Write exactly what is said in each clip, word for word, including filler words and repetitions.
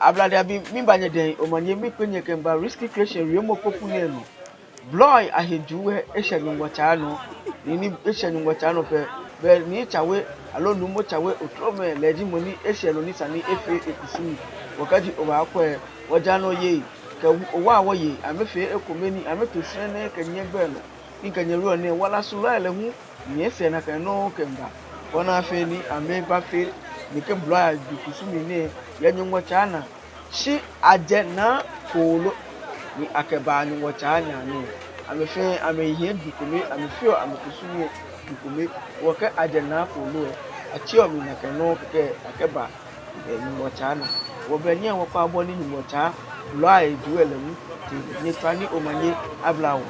Ablade abii, miba nyɛdɛŋ omanye, mikpee nyɛ kɛmiiba Risky Creation wiemɔ kpoku nɛɛ nɔ. Blɔi ahe juu lɛ eshɛ Nyɔŋmɔ tsaa nɔ. Ni, ni eshɛ Nyɔŋmɔ tsaa nɔ pɛ, bɛ Nii Tsawe, aloo Nuumo Tsawe Otromɛ lɛ ji mɔ ni eshɛ nɔ ni sa ni efee ekusum. Wɔkɛji obaakwɛ, wɔjaanɔ yei kɛ owaawɔ yei, amɛfee ekome ni amɛto srɛnɛ kɛnyiɛ gbɛ nɔ. Ni kɛ nyɛwieɔ nɛɛ, wala sulɔi lɛ hu nyiɛ sɛɛ nakai nɔŋŋ kɛmiiba. Bɔ ni afee ni amɛbafee nɛkɛ blɔi aju kusum nɛɛ yɛ Nyɔŋmɔ tsaa naa. Shi ajɛ naa kooloo ni akɛba Nyɔŋmɔ tsaa naa nɛɛ. Amɛ fɛɛ amɛhiɛ ju kome, amɛfeɔ amɛkusum ju kome. Wɔkɛɛ ajɛ naa kooloo lɛ, atsiɔ mli nakai nɔŋŋ kɛkɛ akɛba, eh, Nyɔŋmɔ tsaa naa. Wɔbɛ nyɛ wɔkpa bɔ ni Nyɔŋmɔ tsaa blɔi ahe juu lɛ hu. Nyɛtswaa ni omanye abla wɔ.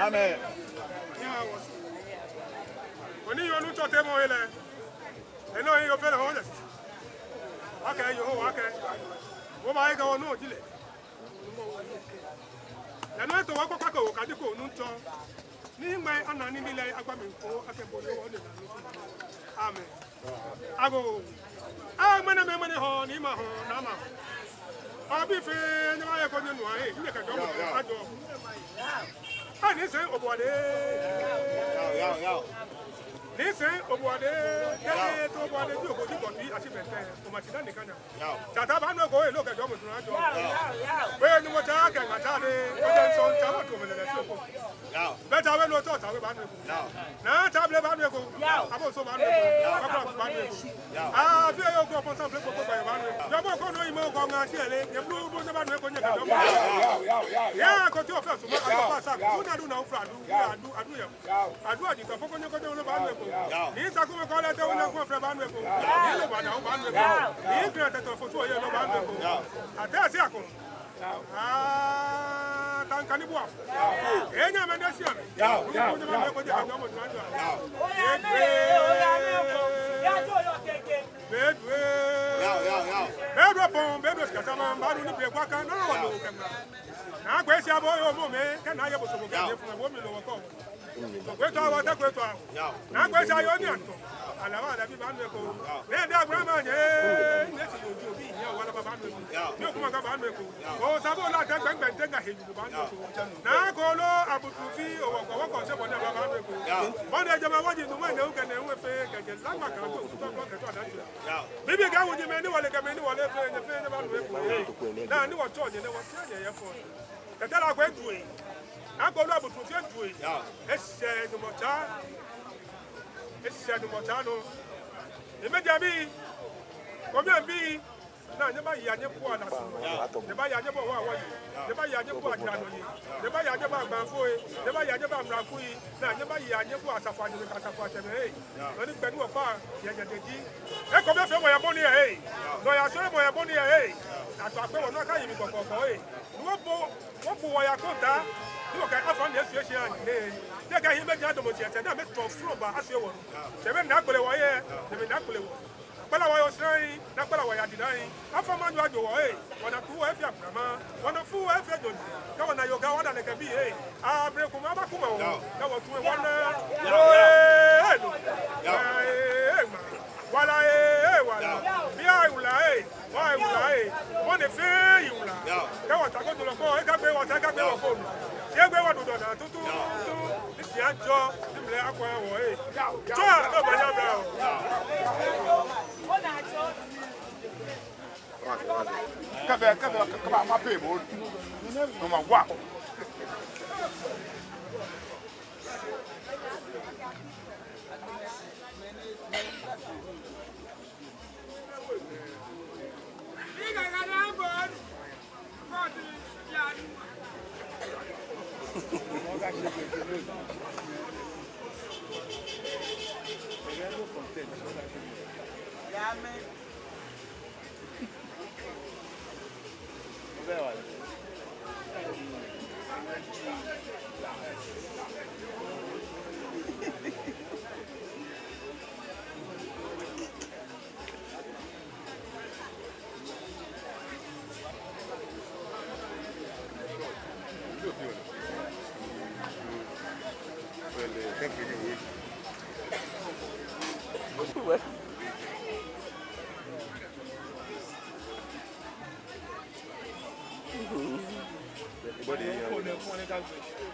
Amen. Koni yoo nu tɔ te mɔ ele. Eno yoo fɛlɛ hɔ lɛ. Wa kɛ yoo wa kɛ. Wo ma ye ka wo nu jile. Lɛ nɔ eto wɔ kpakpa ko, kadi ko nu tɔ. Ni ŋmɛ ana ni mi lɛ agba mi ko akɛ bo yoo ni na nu. Amen. Ago. Amen, amen, amen, hɔ ni ma hɔ na ma. Obi fɛɛ ni ma ye ko ni nu aye, ni kɛ jɔɔmɔ ajɔ. Ani sɛi obuade. Ni sɛi obuade, kɛ to obuade ji obuade kɔti asi bɛtɛ, o ma ti da ni kanya. Tata baanu eko, elo kɛ jɔɔmɔ tuna jɔ. Wɛ Nyɔŋmɔ tsaa kɛ ŋa tsaa de, wɛ jɛ nsɔ tsaa mɔ to mɛlɛ lɛ si oko. Bɛ tsaa wɛ lo tɔ tsaa wɛ baanu eko. Naa tsaa blɛ baanu eko. Abo so baanu eko. Abla baanu eko. Aa, fie yoo ko pɔnsa blɛ kpokpo baanu eko. Jɔɔmɔ ko nɔ yi mɔ ko ŋa si ele. Yɛ blu blu ne baanu eko nyɛ kɛ jɔɔmɔ. Yɛ ko ti o fɛ suma, a ko sa. Kuna du na ofra du. Adu, adu yɛ. Adu adi tɔ foko nyɛ ko jɛ wolo baanu eko. Ni sa ko ko lɛ te wolo ko fɛ baanu eko. Ni le baada baanu eko. Ni kira te tɔ fosu oye lo baanu eko. Ate asi ako. Aa, taŋ kani bua. Enya mɛ ne si ame. Ko jɛ baanu eko jɛ ka jɔɔmɔ tuna jɔ. Bedue. Bedue pɔŋ, bedue sikasama, baanu ni be kwa ka, na wolo kɛma. Naa gbɛ si abo yoo mɔ mɛ, kɛ naa ye bo so ko kɛ ye funa bo mi lo wɔ ko. Kwetɔ awɔ, ta kwetɔ awɔ. Naa kwɛ sa yoo ni atɔ. Alaba alabi baanu eko. Ni daa Abraham nyɛ. Ni ti yoo ju bi nyɛ wala baanu eko. Ni okuma ka baanu eko. O sabo la ta gbɛŋgbɛŋ te ŋa he ju baanu eko. Naa kolo abutu fi owɔkɔ wɔkɔ se bɔ ni baanu eko. Bɔ ni jama waji nu mɛ ne ukɛ ne uwe fɛɛ kɛkɛ la ma ka to to to kɛ to adatu. Bibi ka wuji mɛ ni wale kɛ mɛ ni wale fɛɛ nyɛ fɛɛ nyɛ baanu eko. Naa ni wɔtsɔ nyɛ ni wɔtsɛ nyɛ yɛ fɔ. Kɛtɛ la kwɛ jue. Naa kolo abutu fi jue. Eshɛ Nyɔŋmɔ tsaa. Eshɛ Nyɔŋmɔ tsaa nɔ. Emɛ ja bi. Kɔmi an bi. Naa nyɛbaya nyɛbua naa si. Nyɛbaya nyɛbua owaawɔ yi. Nyɛbaya nyɛbua ajranɔ yi. Nyɛbaya nyɛbua agbaafoi. Nyɛbaya nyɛbua amraku yi. Naa nyɛbaya nyɛbua asafoianyɛmɛi kɛ asafoiatsɛmɛi. Nɔ ni gbɛ ni wɔkpa yɛ nyɛdɛŋ ji. Ekome fɛɛ mɔ ya bɔ ni yɛ. Nɔyaa sɔlemɔ ya bɔ ni yɛ. Ato akpɛ wɔ nɔ ka yi mi kɔkɔɔkɔ. Ni wɔbo, wɔbo wɔya kɔnta. Ni wɔkɛ afa ni esu eshi ani nɛ. Ni kɛ hiɛ mɛ ja dɔmɔ tiɛ tɛ ni amɛtɔ flo ba asu wɔ. Tɛ mɛ ni agbele wɔ yɛ. Tɛ mɛ ni agbele wɔ. Kpala wɔ yɔ srɛi, ni kpala wɔ ya didai. Afa ma nyɔ ajo wɔ, eh. Wɔna tu wɔ efia brama. Wɔna fu wɔ efia joni. Kɛ wɔna yoo ga wɔna lɛ kɛ bi, eh. Abre kuma ba kuma wɔ. Kɛ wɔtu wɔna. Eh, eh, no. Eh, eh, ma. Wala, eh, eh, wala. Bia wula, eh. Wa wula, eh. Mɔ ni fɛɛ yi wula. Kɛ wɔta ko dulɔ ko, eka gbe wɔta, eka gbe wɔ ko. Tie gbe wɔ dudɔ na, tutu, tutu. Ni si ajɔ, ni mlɛ akɔ wɔ, eh. Tsɔ, no ba ya bra o. Kɛfɛ, kɛfɛ, kɛfɛ, ma pe bo. No ma wa.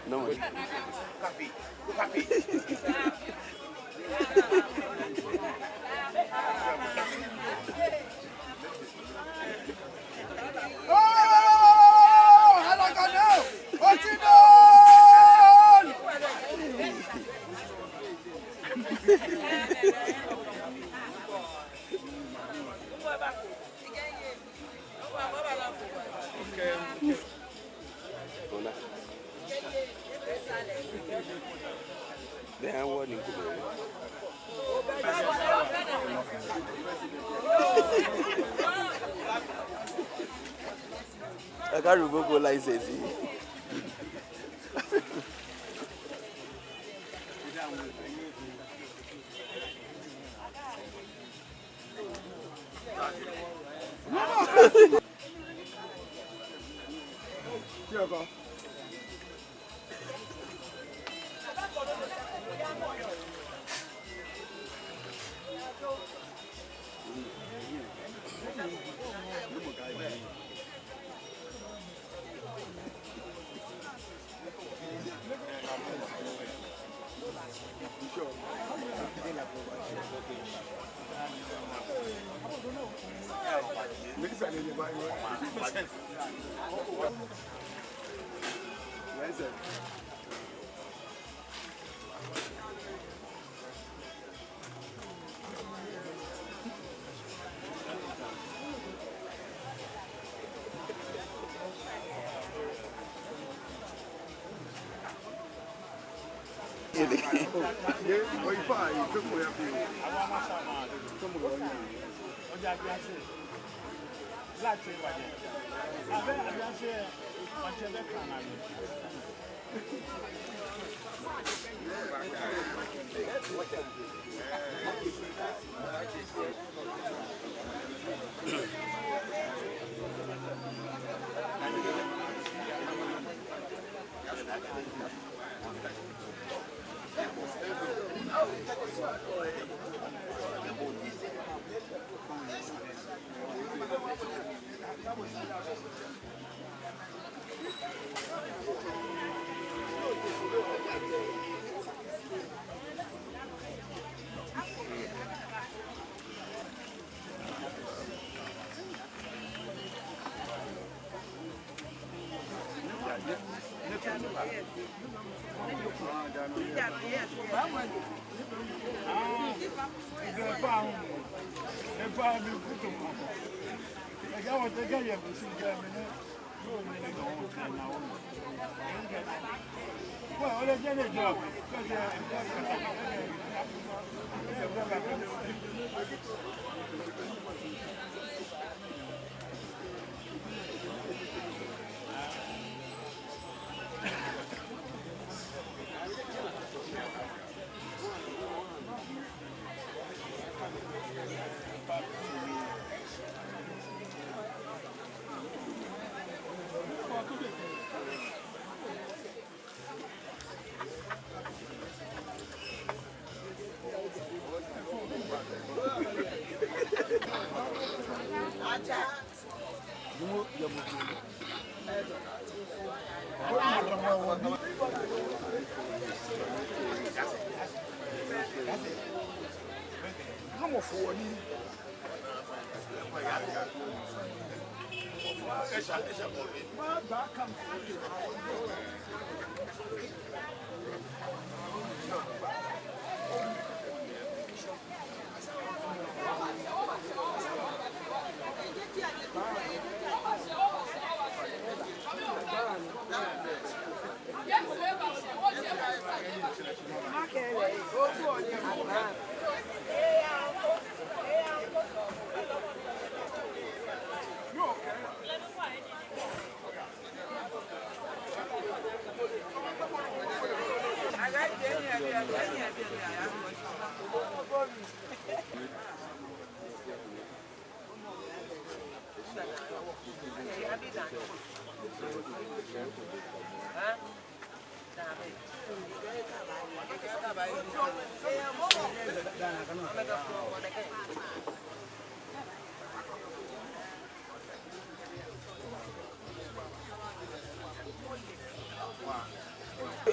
No. Aka rugo ko license.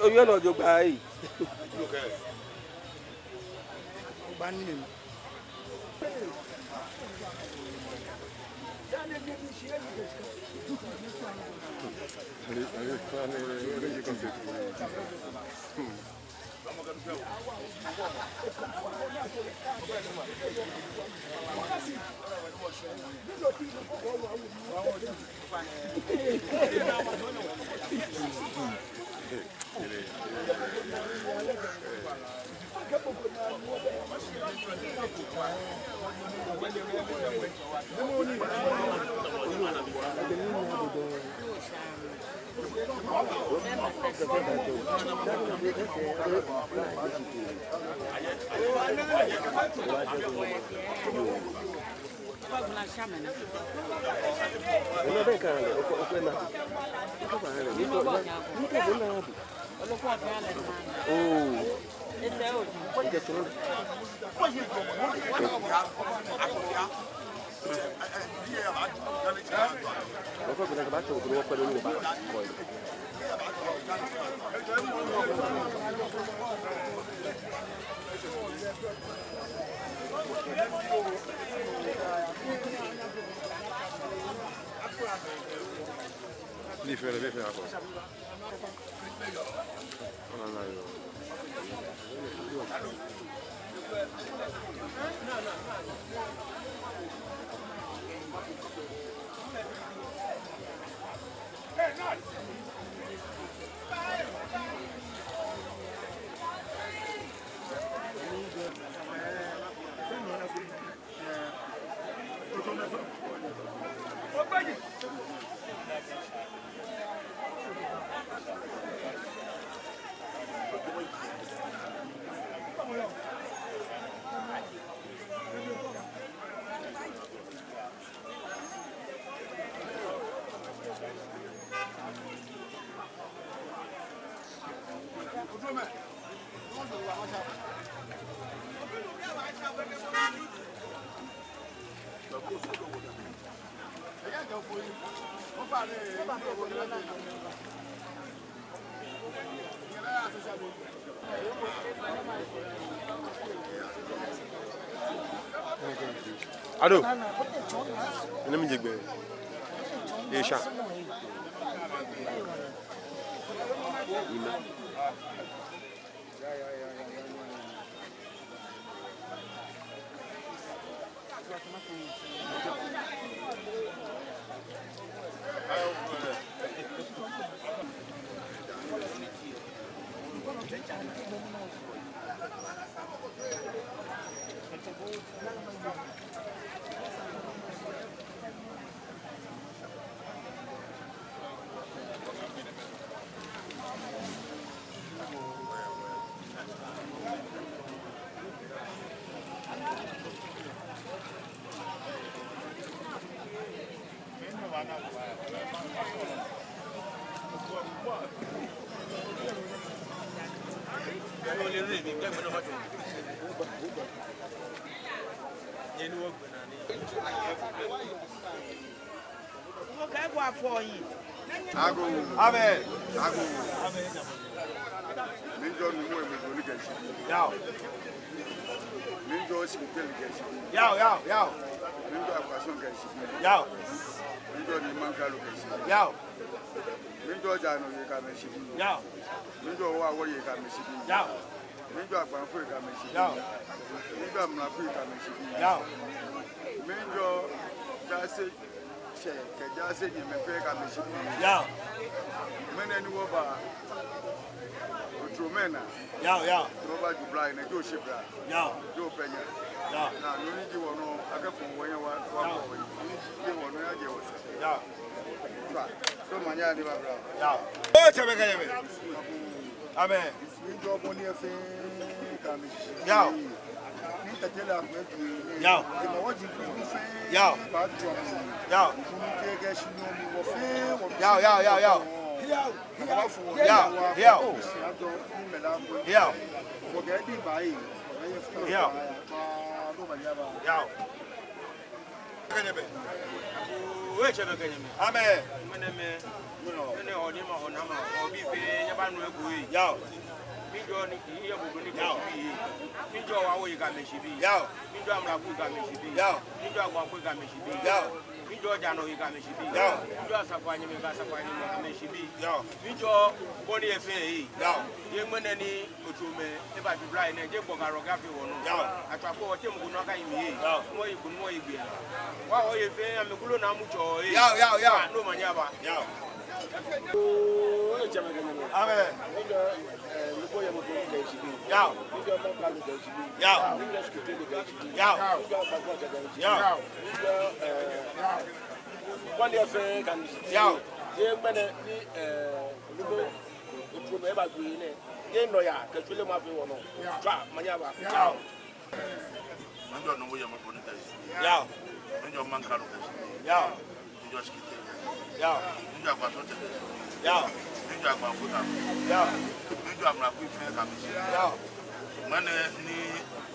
Owie nɔ jogbaŋŋ. Ogba ni. Ado. Ene mi jegbe. Esha. Agoo. Amɛɛ. Agoo. Miijɔɔ Nuumo Emejoo ni kɛ shibii. Yao. Miijɔɔ Oshiŋtɛ ni kɛ shibii. Yao, yao, yao. Miijɔɔ Akwashɔŋ kɛ shibii. Yao. Miijɔɔ Nii Maŋkralo kɛ shibii. Yao. Miijɔɔ Jaanɔ yei kɛ amɛshibii. Yao. Miijɔɔ Wɔwɔ yei kɛ amɛshibii. Yao. Miijɔɔ Agbaŋfoi kɛ amɛshibii. Yao. Miijɔɔ Amlakui kɛ amɛshibii. Yao. Miijɔɔ Jaasetsɛ kɛ Jaasetsɛ nyɛmɛi fɛɛ kɛ amɛshibii. Yao. Ŋmɛnɛ ni wɔba Otromɛna. Yao, yao. Ni wɔba Jubla, enɛ ji oshibra. Yao. Ji opɛnya. Yao. Naa nɔ ni ji wɔnɔ, akɛfɔ̃ wɔhiɛ wa, wa. Yao. Nɔ ni ji wɔnɔ, ya jɛ wɔsɛɛ. Yao. Tswa. Tswa omanye aya ni eba bla. Yao. Oo, tsɛmɛi kɛ nyɛmɛi. Amɛɛ. Miijɔɔ mɔ ni yɔɔ fɛɛ kɛ amɛshibii. Yao. Ni Yao. Yao. Yao. Yao, yao, yao, yao. Yao. Yao. Yao. Yao. Kɛkɛ nɛɛ bɛ. Otsɛ mɛi kɛ nyɛmɛi. Amɛɛ. Mɛni mɛi. Mɛni hɔɔ ni ma hɔɔ ni ama. Hɔɔ bii fɛɛ nyɛbanu eko ee. Yao. Miijɔɔ ni, ni yɛ gbogbo ni kɛ shibii ee. Miijɔɔ wa wo yi kɛ amɛ shibii. Yao. Miijɔɔ amlakui kɛ amɛ shibii. Yao. Miijɔɔ agbaafoi kɛ amɛ shibii. Yao. Miijɔɔ jaanɔ yi kɛ amɛ shibii. Yao. Miijɔɔ asafoianyɛmɛi kɛ asafoianyɛmɛi kɛ amɛ shibii. Yao. Miijɔɔ bɔ ni yɛ fɛɛ ee. Yao. Yɛ ŋmɛnɛ ni Otsɛ mɛi, eba ju blɔ yi nɛɛ, je gbɔ garɔ gafe wɔnɔ. Yao. Atswa ko wɔtsɛ mɔ ko nɔ ka yi mi ee. Yao. Mɔ yi ko mɔ yi gbɛ. Wa wɔyɛ fɛɛ, amɛ kulo na mu tsɔ ee. Yao, yao, yao. Ah, no manyɛ aba. Yao. Otsɛ mɛi kɛ nyɛmɛi. Amɛɛ. Miijɔɔ, eh, Nuumo Yemo Boni kɛ eshibii. Yao. Miijɔɔ Maŋkralo kɛ eshibii. Yao. Miijɔɔ Shikitele kɛ eshibii. Yao. Miijɔɔ Agbaafoiatsɛ kɛ eshibii. Yao. Miijɔɔ, eh, bɔ ni yɛ fɛɛ kɛ amɛ shibii. Yao. Yɛ ŋmɛnɛ ni, eh, Nuumo Otsɛ mɛi eba ju yi nɛɛ, yɛ nɔyaa kɛ shweremɔ afee wɔnɔ. Yao. Tswa, manyɛ aba. Yao. Miijɔɔ Nuumo Yemo Boni kɛ eshibii. Yao. Miijɔɔ Maŋkralo kɛ eshibii. Yao. Miijɔɔ Shikitele. Yao. Miijɔɔ Agbaafoiatsɛ. Yao. Miijɔɔ agbaafoi kɛ amɛ. Yao. Miijɔɔ amlakui fɛɛ kɛ amɛ shibii. Yao. Ŋmɛnɛ ni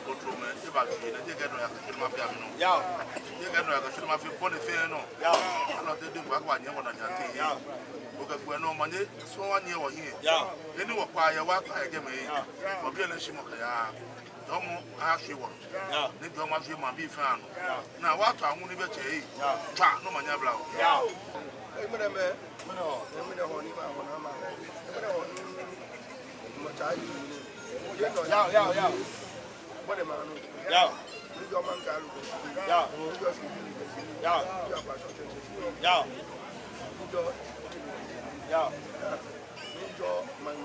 Otsɛ mɛi eba ju yi nɛɛ, je kɛ nɔyaa kɛ shweremɔ afee amɛnɔ. Yao. Je kɛ nɔyaa kɛ shweremɔ afee bɔ ni fɛɛ nɔ. Yao. Alɔ te diŋ ko akɛ wa nyɛ wɔna nyɛ te. Yao. Okɛ gbɛ nɔ manyɛ sɔ wa nyɛ wɔ hiɛ. Yao. Eni wɔkpa yɛ, wɔkpa yɛ jɛmɛ ee. Yao. Wɔbi ele shi mɔ kɛ ya. Jɔɔmɔ ashwie wɔ. Yao. Ni jɔɔmɔ ashwie maŋbii fɛɛ anɔ. Yao. Ni wɔto aŋu ni bɛ tsɛ ee. Yao. Tswa, no manyɛ aba oo. Yao. Ei, mɛni mɛi. Mɛni hɔɔ. Mɛni hɔɔ ni ma hɔɔ ni ama. Mɛni hɔɔ ni. Mɔ tsa yi. Yao, yao, yao. Bɔ ni ma nɔ. Yao. Miijɔɔ Maŋkralo. Yao. Miijɔɔ Shikitele. Yao. Miijɔɔ Agbaafoiatsɛ. Yao. Miijɔɔ. Yao. Miijɔɔ maŋ.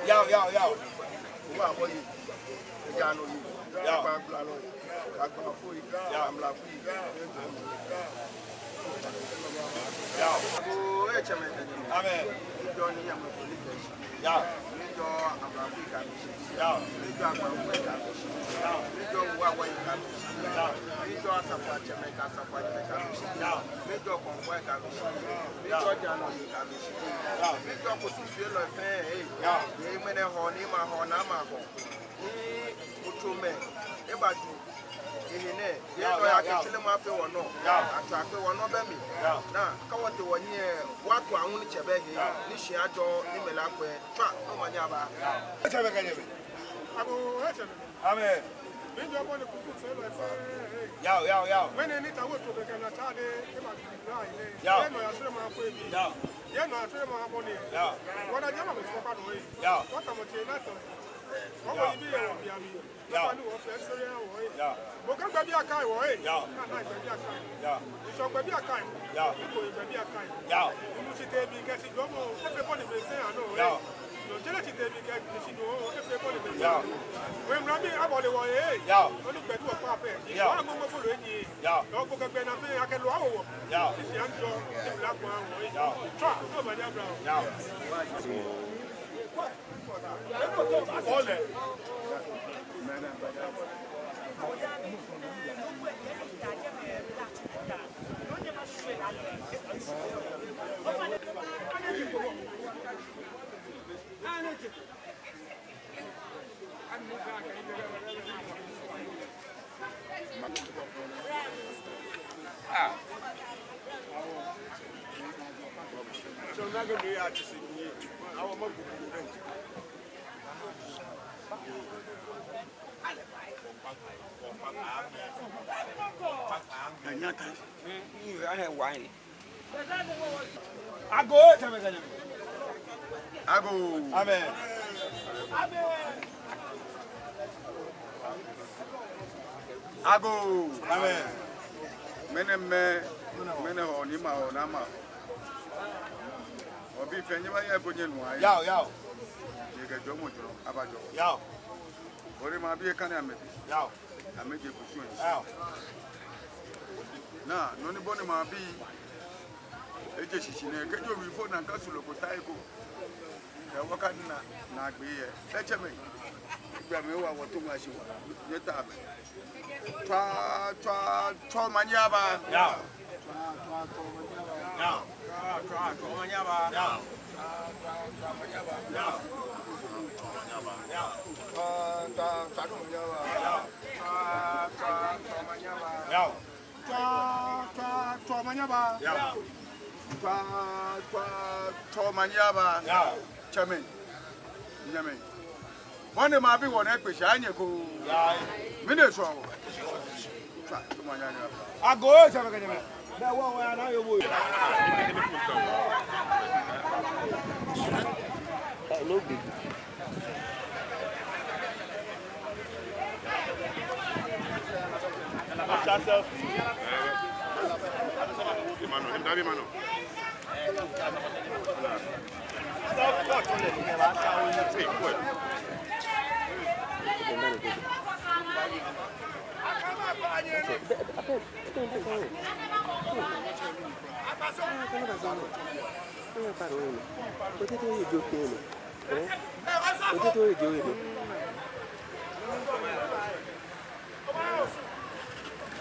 Yao, yao, yao. Wa wɔyi. Jaanɔ yi. Yao. Agbaafoi. Yao. Amlakui. Yao. Otsɛ mɛi kɛ nyɛmɛi. Amɛɛ. Miijɔɔ Nuumo Yemo Boni kɛ eshibii. Yao. Miijɔɔ amlakui kɛ amɛ shibii. Yao. Miijɔɔ agbaafoi kɛ amɛ shibii. Yao. Miijɔɔ wa wɔyi kɛ amɛ shibii. Yao. Miijɔɔ asafoiatsɛmɛi kɛ asafoianyɛmɛi kɛ amɛ shibii. Yao. Miijɔɔ kɔŋfoi kɛ amɛ shibii. Yao. Miijɔɔ jaanɔ yi kɛ amɛ shibii. Yao. Miijɔɔ kusumfeelɔi fɛɛ ee. Yao. Yɛ ŋmɛnɛ hɔɔ ni ma hɔɔ ni ama kɔ. Ni Otsɛ mɛi eba ju ehe nɛɛ, yɛ nɔyaa kɛ shweremɔ afee wɔnɔ. Yao. Atswa kɛ wɔnɔ bɛ mli. Yao. Ni kɛ wɔtee wɔhiɛ, wɔto aŋu ni tsɛ bɛ he. Yao. Ni shi ajɔ ni mɛi lɛ akwɛ. Tswa, no manyɛ aba. Otsɛ mɛi kɛ nyɛmɛi. Agoo, otsɛ mɛi. Amɛɛ. Miijɔɔ bɔ ni kusumfeelɔi fɛɛ ee. Yao, yao, yao. Ŋmɛnɛ ni taoɔ Otsɛ mɛi kɛ nɔyaa tsɛ ni eba ju blɔ yi nɛɛ. Yao. Yɛ nɔyaa shweremɔ afee mli. Yao. Yɛ nɔyaa shweremɔ afee mli. Yao. Wɔna jɛmɛ mɔ ko kpa nɔ ee. Yao. Wɔtamɔ tsɛ na tɔ. Wɔbɔ yi bi yɛ wɔ bi ami. Yao. Wɔfɛɛ sɔrɔ yɛ wɔ ee. Yao. Bo kɛ gbɛbii akai wɔ ee. Yao. Kana gbɛbii akai. Yao. Nsɔ gbɛbii akai. Yao. Iko gbɛbii akai. Yao. Inu shi te mi kɛ shi jɔɔmɔ, efee bɔ ni mɛi fɛɛ anɔ ee. Yao. Nyɔɔŋtsere shi te mi kɛ shi jɔɔmɔ, efee bɔ ni mɛi fɛɛ anɔ. Yao. Wɛ mra mi abɔ lɛ wɔ ee. Yao. Onu gbɛdu wɔ kpa pɛ. Yao. Wɔ agbɔmɔ fɔlɔ enyi ee. Yao. Yao, bo kɛ gbɛ naa fɛɛ akɛ lɔ awo wɔ. Yao. Shi anjɔ, ni mla kpa wɔ ee. Yao. Tswa, no manyɛ aba oo. Yao. Agoo, otsɛ mɛi kɛ nyɛmɛi. Agoo. Amɛɛ. Agoo. Amɛɛ. Ŋmɛnɛ mɛi, ŋmɛnɛ hɔɔ ni ma hɔɔ ni ama. Wɔ bii fɛɛ nyɛbaya eko nyɛnu aye. Yao, yao. Nyɛkɛ jɔɔmɔ jɔɔ, abajɔɔ. Yao. Ore maŋbii ekane amɛbi. Yao. Amɛje kusum. Yao. Naa, nɔ ni bɔ ni maŋbii eje shishi nɛɛ, kɛji owiefo na nka sulɔ ko ta eko. Ɛ, wɔkadi naagbee yɛ. Ɛ, tsɛmɛi. Gbɛ mli wa wɔto ŋa shi wa. Nyɛta amɛ. Tswa, tswa, tswa omanye aba. Yao. Tswa, tswa, tswa omanye aba. Yao. Tswa, tswa, tswa omanye aba. Yao. Tswa, tswa, tswa omanye aba. Yao. Tswa, tswa, tswa omanye aba. Yao. Tswa, tswa, tswa omanye aba. Yao. Tswa, tswa, tswa omanye aba. Yao. Tswa, tswa, tswa omanye aba. Yao. Tsɛmɛi. Nyɛmɛi. Bɔ ni mabi wɔ nɛɛ kpee shi anyɛ ko. Yao. Mɛni sɔ wɔ. Tswa, tswa omanye aba. Agoo, tsɛmɛi kɛ nyɛmɛi. Bɛ wɔ, wɔ ya na yo bo. Eh, no big. Otete oye jo kpee nɔ. Eh? Otete oye jo ye nɔ.